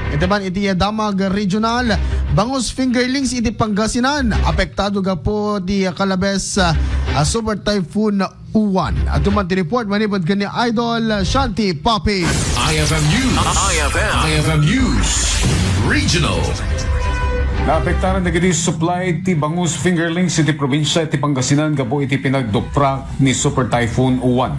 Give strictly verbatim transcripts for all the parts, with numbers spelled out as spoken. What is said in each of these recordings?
Iti man iti Damag Regional, bangus fingerlings iti Pangasinan, apektado gapu ti kalabes, ah, Super Typhoon Uwan. Adu man ti report manipud ken ni Idol Shanti Papi. I F M News. I F M. I F M News. Regional. Naapektaran dagiti supply ti bangus fingerlings iti probinsia iti Pangasinan gapu iti pinagduprak ni Super Typhoon Uwan.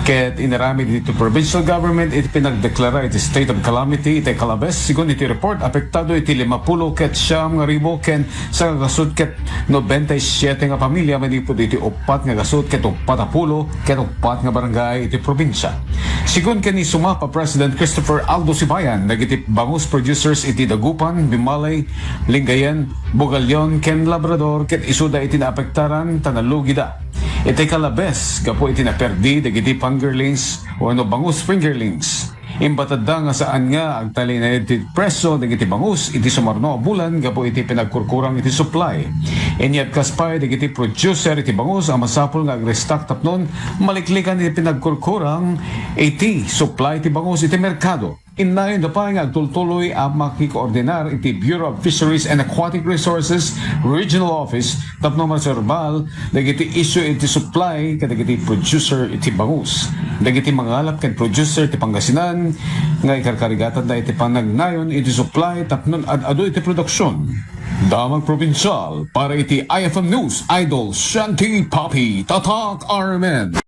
Ket inaramid iti provincial government iti pinagdeklara iti state of calamity iti Calabes. Sigun iti report, apektado iti lima pulo ket siam nga ribu ken sangagasuot ket nobenta y siete nga pamilya manipud iti uppat nga gasuot ket uppat a pulo ket uppat nga barangay iti probinsia. Sigun ken ni Sumapa President Christopher Aldo Sibayan, dagiti bangus producers iti Dagupan, Bimalay, Lingayen, Bugallon ken Labrador ket isuda iti naapektaran ta nalugida iti Calabes gapu iti naperdi dagiti fingerlings wenno bangus fingerlings. Imbatedda nga saan nga agtalinaed ti presio dagiti bangus iti sumarno a bulan gapu iti pinagkurkurang iti supply. Inyat kas pay dagiti producer iti bangus a masapul nga agrestock tapnon maliklikan iti pinagkurkurang iti supply ti bangus iti merkado. Innayonda pay nga agtultuloy a makikoordinar iti Bureau of Fisheries and Aquatic Resources Regional Office tapno maserbal dagiti issue iti supply kadagiti producer iti bangus. Dagiti mangalap ken producer ti Pangasinan nga ikarkarigatanda iti panagnayon iti supply tapno ad-adu iti produksion. Damag Probinsial para iti I F M News, Idol Shanti Papi, Tatak R M N.